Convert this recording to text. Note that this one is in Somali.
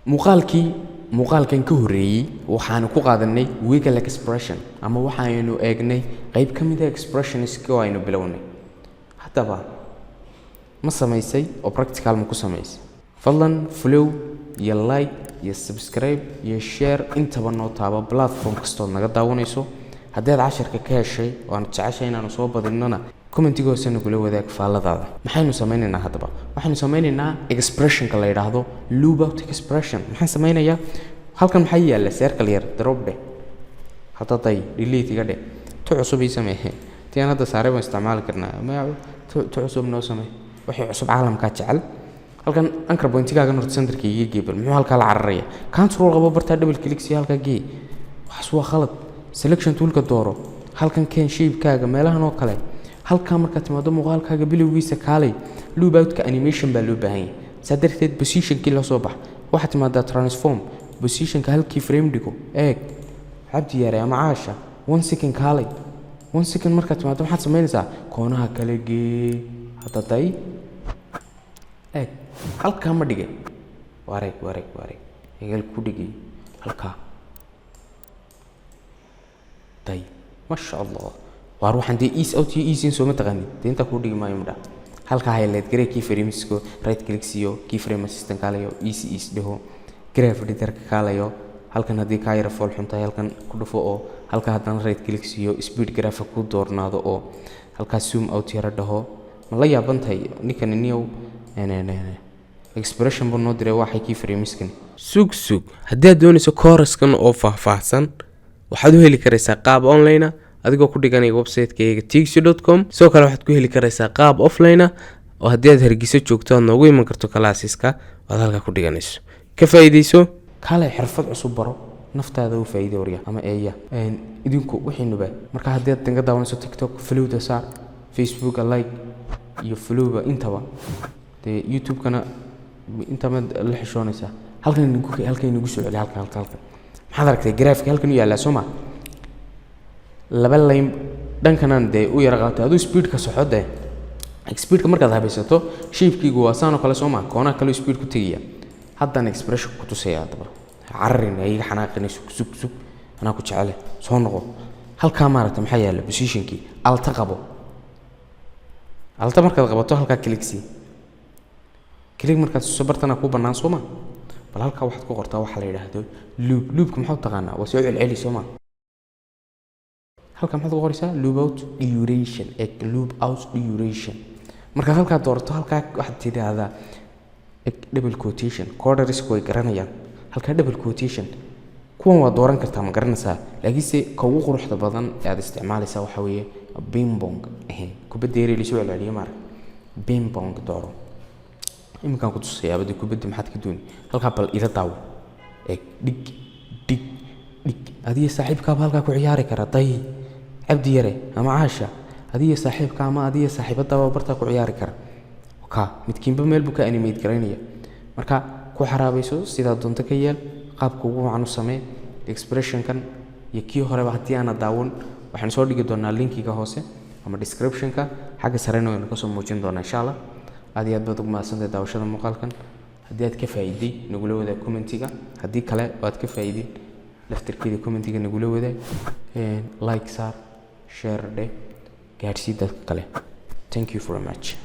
Muuqaalkii muuqaalkan ka horreeyey waxaanu ku qaadanay wiggle expression, ama waxaynu eegnay qeyb ka mid a expressionska oo aynu bilownay. Haddaba ma samaysay oo practical ma ku samaysay? Fadlan follow iyo like iyo subscribe iyo share intaba noo taaba platform kastood naga daawanayso. Haddii aad casharka ka heshay oo aad jeceshay inaanu soo badinona, commentiga hoose nagula wadaag faalladaada. Maxaynu samaynaynaa haddaba? Waxaynu samaynaynaa expressionka la yidhaahdo loop out expression. Maxaan samaynayaa? Halkan maxaa yaalla? Circle yar drop dheh. Hadda day, delete iga dheh, tu cusub ii samee. Tii aan hadda saaray baan isticmaali karnaa. Tu cusub noo samee. Wixii cusub caalamkaa jecel. Halkan anchor pointigaagan horta centerka iga geebal. Muxuu halkaa la cararaya? Control qabo, bartaa double click si halkaa gee. Waxaas waa khalad. Selection toolka dooro, halkan keen shape-kaaga, meelahan oo kale. Halkaa markaad timaado, muuqaalkaaga bilowgiisa kaalay. Loop outka animation baa loo baahan yahay, saa darteed positionkii la soo bax. Waxaad timaadaa transform, positionka halkii frame dhigo. Eeg, Cabdi Yare ama Caasha, one second kaalay. One second markaad timaado, maxaad samaynaysaa? Koonaha kale gee. Hadda day, eeg, halkaa ma dhigay? Wareeg, wareeg, wareeg, egel ku dhigay halkaa. Day, masha Allah. Waar waxaan dee ease out iyo ease in sooma taqaanid? Dee intaa kuu dhigi maayo midha. Halkaa highlight garee, key framesko right click siiyo, key frame assistant kaalayo, easy ease dhaho, graph editorka kaalayo. Halkan haddii kaa yara fool xun tahay, halkan ku dhufo oo halka haddana right click siiyo, speed graph ku doornaado oo halkaa zoom out yara dhaho. Ma la yaaban tahay ninkani? Niyow, expression buu noo diray. Waxay key frameskan. Sug, sug. Haddii aad doonayso course-kan oo faahfaahsan, waxaad u heli karaysaa qaab online ah adigoo ku dhiganaya website-kayga tixi.com. Sidoo kale waxaad ku heli karaysaa qaab offline ah, oo haddii aad Hargeysa joogto aad noogu iman karto classeska, aad halkaa ku dhiganayso. Ka faa'iidayso, kaalay, xirfad cusub baro, naftaada u faa'iido. Warya ama eeya idinku wixiinuba. Marka haddii aad naga daawanayso TikTok, followda saar, Facebooka like iyo followba intaba. Dee YouTube-kana intaba la xishoonaysaa. Halkan nagu, halkan inagu soo celi. Halkan, halkan, halkan maxaad aragtay? Graafka halkan u yaallaa, soo ma? Laba line dhankanan dee u yara qaatay. Aduu speedka soxo dee. Speedka markaad habaysato, shape-kiigu waa saan oo kale, soo ma? Koonaha kale speed ku tegaya. Haddaan expression ku tusaya. Haddaba cararin, iga xanaaqinay. Sug, sug, sug, anaa ku jecele, soo noqo. Halkaa maaragta maxaa yaalla? Positionkii alta qabo. Alta markaad qabato, halkaa click sii. Click markaad siiso, bartana ku bannaan, soo ma? Bal halkaa waxaad ku qortaa waxaa la yidhaahdo loop. Loopka maxaa u taqaanaa? Waa soo celceli, soo ma? Halkaa maxaad ku qoraysaa? Loop out duration. Eg, loop out duration markaad halkaa doorato, halkaa waxaad tidhaahdaa, eg, double quotation. Codersku way garanayaan halkaa double quotation. Kuwan waa dooran kartaa, ma garanaysaa? Laakiinse ka ugu quruxda badan ee aad isticmaalaysaa waxaa weeye ping pong. Kubadda yare lasoo celceliyo, maarag? Ping pong dooro. Iminkaan ku tusayaa bade kubadda maxaad ka dooni. Halkaa bal ila daawo. Eeg, dhig, dhig, dhig. Adiga saaxiibkaaba halkaa ku ciyaari kara. Day, Cabdi Yare ama Caasha, adiga saaxiibka ama adiga saaxiibadaaba bartaa ku ciyaari kara. Ka midkiinba meel buu ka animate garaynaya. Marka ku xaraabayso, sidaa doonto ka yeel, qaabka ugu wacan u samee. Expressionkan iyo kii horeba haddii aana daawan, waxaan soo dhigi doonaa linkiga hoose ama descriptionka, xagga sarena waynu kasoo muujin doonaa, insha Allah. Aad iyo aad baad ugu mahadsantahay daawashada muuqaalkan. Haddii aad ka faa'iiday, nagula wadaag commentiga. Haddii kale oo aad ka faa'iidin, laftirkeeda commentiga nagula wadaag. Like saar, share dheh, gaadhsii dadka kale. Thank you very much.